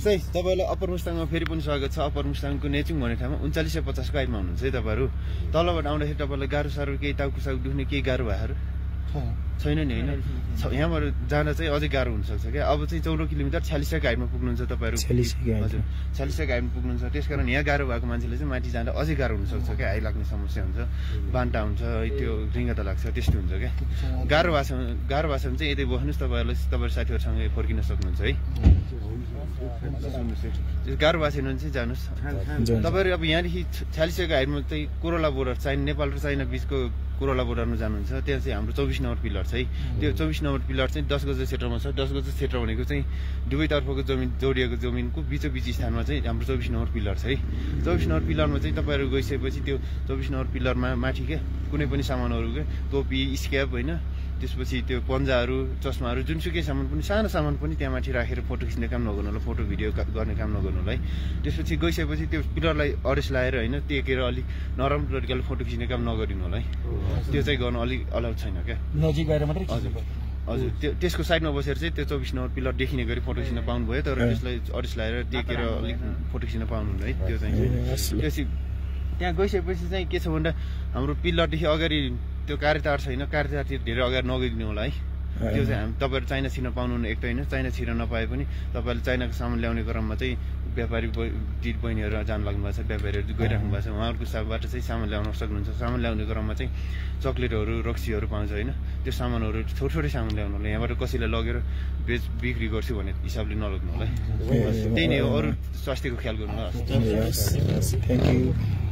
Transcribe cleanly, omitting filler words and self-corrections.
सही तपाईलाई अप्पर मुस्ताङमा फेरि पनि स्वागत छ। अप्पर मुस्ताङको नेचुङ भन्ने ठाउँमा 3950 को हाइटमा हुनुहुन्छ है तपाईहरु। तलबाट आउँदाखेरि तपाईलाई गाह्रो साह्रो केही टाउको दुख्ने केही गाह्रो भएर छैन नि हैन। यहाँबाट जान चाहिँ अझै गाह्रो हुन सक्छ क्या। अब चाहिँ 14 किलोमिटर 46 को हाइटमा पुग्नुहुन्छ तपाईहरु। 46 हजुर 46 को हाइटमा पुग्नुहुन्छ। त्यसकारण यहाँ गाह्रो भएको मान्छेले चाहिँ माथि जाँदा अझै गाह्रो हुन सक्छ क्या। हाइ लाग्ने समस्या हुन्छ, बान्टा हुन्छ, त्यो रिङ्गता लाग्छ, त्यस्तो हुन्छ क्या। गाह्रो भाषा चाहिँ यतै बस्नुस्, तपाईहरुले तपाईहरु साथीहरुसँग फर्किन सक्नुहुन्छ है। गाह्रो भाषा हुनुहुन्छ चाहिँ जानुस्। तपाईहरु अब यहाँदेखि 46 को हाइटमा चाहिँ कोरोला बोर्डर चाइना, नेपाल र चाइना बीचको कोरोला बोर्डरमा जानुहुन्छ। त्यहाँ चाहिँ हाम्रो 24 नम्बर पिलर छ है। त्यो 24 नम्बर पिलर चाहिँ 10 गज क्षेत्रमा छ। 10 गज क्षेत्र भनेको चाहिँ दुवैतर्फको जमिन जोडिएको जमिनको बीचोबीच स्थानमा चाहिँ हाम्रो 24 नम्बर पिलर छ है। 24 नम्बर पिलरमा चाहिँ तपाईहरु गइसकेपछि त्यो 24 नम्बर पिलरमा माथि के कुनै पनि सामानहरु के टोपी, स्क्याप हैन, त्यसपछि त्यो पन्जाहरु, चस्माहरु, जुनसुकै सामान पनि, सानो सामान पनि त्यहाँ माथि राखेर फोटो खिच्ने काम नगर्नु होला, फोटो भिडियो गर्ने काम नगर्नु होला है। त्यसपछि गइसकेपछि त्यो पिलरलाई अडेस लाएर हैन टेकेर अलि नरम तरिकाले फोटो खिच्ने काम नगरिनु होला है। त्यो चाहिँ गर्न अलि अलाउ छैन क्या। नजिक गएर मात्रै हजुर त्यसको साइडमा बसेर चाहिँ त्यो 24 नम्बर पिलर देखिने गरी फोटो खिच्न पाउनु भयो। तर त्यसलाई अडेस लाएर टेकेर अलिक फोटो खिच्न पाउनु है। त्यो चाहिँ त्यसपछि त्यहाँ गइसकेपछि चाहिँ के छ भन्दा हाम्रो पिलरदेखि अगाडि त्यो कार्यतार छैन। कार्यतारतिर धेरै अगाडि नगइदिनु होला है। त्यो चाहिँ हामी तपाईहरु चाइना छिर्न पाउनुहुन्न। एक त हैन, चाइना छिर्न नपाए पनि तपाईहरुले चाइनाको सामान ल्याउने क्रममा चाहिँ व्यापारी दिदी बहिनीहरु जान लाग्नु भएको छ, व्यापारीहरु गइराख्नु भएको छ। उहाँहरुको साथबाट चाहिँ सामान ल्याउन सक्नुहुन्छ। सामान ल्याउने क्रममा चाहिँ चकलेटहरु, रक्सीहरु पाउँछ हैन। त्यो सामानहरु छोटो सामान ल्याउनु होला। यहाँबाट कसैले लगेर बिक्री गर्छु भन्ने हिसाबले नलग्नु होला है। त्यही नै हो। अरु स्वास्थ्यको ख्याल गर्नु होला। Thank you.